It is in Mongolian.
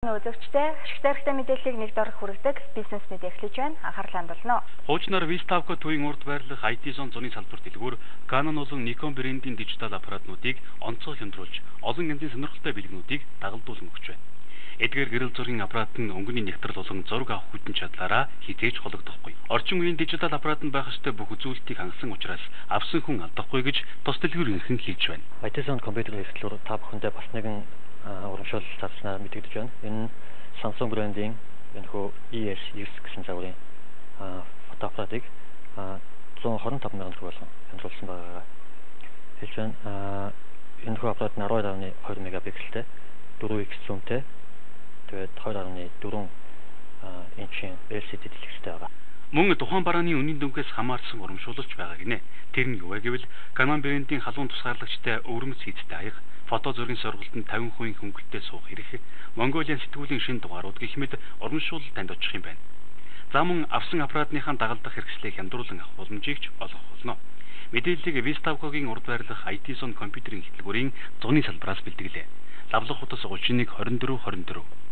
Үзэгчдээ ашигтай хэрэгтэй мэдээллийг нэг дор хүргэдэг бизнес мэдээ эхлэж байна. Анхаарлаа хандуулна. Хуучнаар Виставка төвийн урд байрлах IT зон зуны салбарт дэлгүүр Canon болон Nikon брендийн дижитал аппаратнуудыг онцгой хямдруулж олон янзын сонирхолтой бэлгнүүдийг дагалдуулан өгч байна. Эдгээр гэрэл зургийн аппарат нь өнгөний нягтрал болон зураг авах хүчин чадлаараа хэзээ ч хологдохгүй. Орчин үеийн дижитал аппарат нь байх ёстой бүх үзүүлэлтийг хангасан учраас авсан хүн алдахгүй гэж тус дэлгүүрийнхэн хэлж байна. IT зон компьютер хэрэгслүүр та бүхэндээ бас нэгэн урамшуулал зарснаар мэдэгдэж байна. Энэ нь Samsung брендийн энэхүү ES9 гэсэн загварын фотоаппаратыг 125 мянган төгрөг болгон хямдруулсан байгаагаа хэлж байна. Энэхүү аппарат нь 12.2 мегапикселтэй 4x зүүмтэй, тэгээд 2.4 инчийн LCD дэлгэцтэй байгаа. Мөн тухайн барааны үнийн дүнгээс хамаарсан урамшуулалч байгаа гинэ. Тэр нь юу вэ гэвэл Canon брендийн халуун тусгаарлагчтай өвөрмөц хийцтэй аяга, фото зургийн сургалтанд 50% хөнгөлөлттэй суух эрх, Mongolian сэтгүүлийн шинэ дугаарууд гэх мэт урамшуулал танд очих юм байна. За мөн авсан аппаратныхаа дагалдах хэрэгслийг хямдруулан авах боломжийг ч олгох болно. Мэдээллийг Виставкогийн урд байрлах IT зон компьютерийн хөтөлбөрийн зуны салбараас бэлтгэлээ. Лавлах утас 31 24 24.